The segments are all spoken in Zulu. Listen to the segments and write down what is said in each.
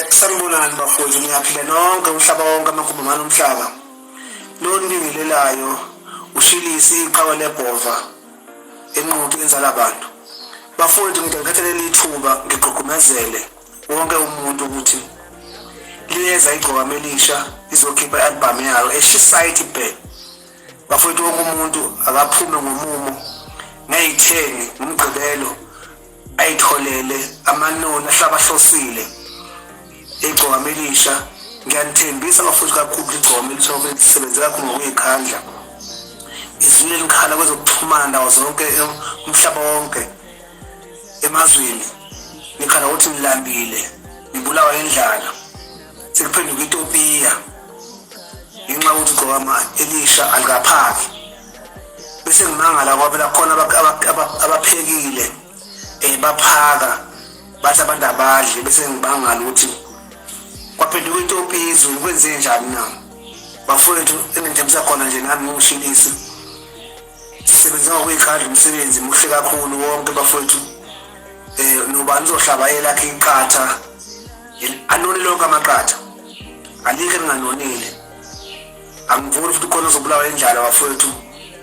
Sanibonani bafowethu, niyaphila nonke umhlaba wonke, amagumbi amane omhlaba. Lo nibingelelayo ushilisi iqhawe lebhova enquthu enzala abantu. Bafowethu, ngide ngithathe leli thuba ngigqugqumezele wonke umuntu ukuthi liyeza igcokama elisha izokhipha i-albhamu yalo eshisayo ithi bhe. Bafowethu, wonke umuntu akaphume ngomumo ngey'theni ngomgqibelo ayitholele amanoni ahlabahlosile igcokama elisha. Ngiyanithembisa bafowethu kakhulu, igcokama elisha lisebenze kakhulu ngokuyikhandla. Izwile likhala kwezokuxhumana ndawo zonke, umhlaba wonke, emazweni nikhala ukuthi nilambile, nibulawa indlala, sekuphenduka itopiya ngenxa yokuthi igcokama elisha alikaphaki. Bese ngimangala ngoba phela khona abaphekile baphaka bathi abantu abadle, bese ngibangala ukuthi kwaphenduka itopiya izulu, kwenze njani na? Bafowethu, engithembisa khona nje nami ngishilisi sisebenza ngokuyikhandla, umsebenzi muhle kakhulu wonke bafowethu. Nobani uzohlaba elakhe iqatha, anone lonke amaqatha, alikho elinganonile. Angivuni futhi khona uzobulawa indlala bafowethu.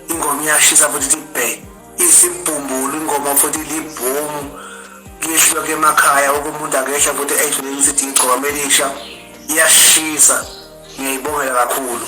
Ingoma iyashisa futhi, ithi bhe, isibhumbulu ingoma futhi, libhomu kuyehliwa ke emakhaya, wonke umuntu akehla futhi eyidlulele ukuthi igcokama elisha iyashisa. Ngiyayibongela kakhulu.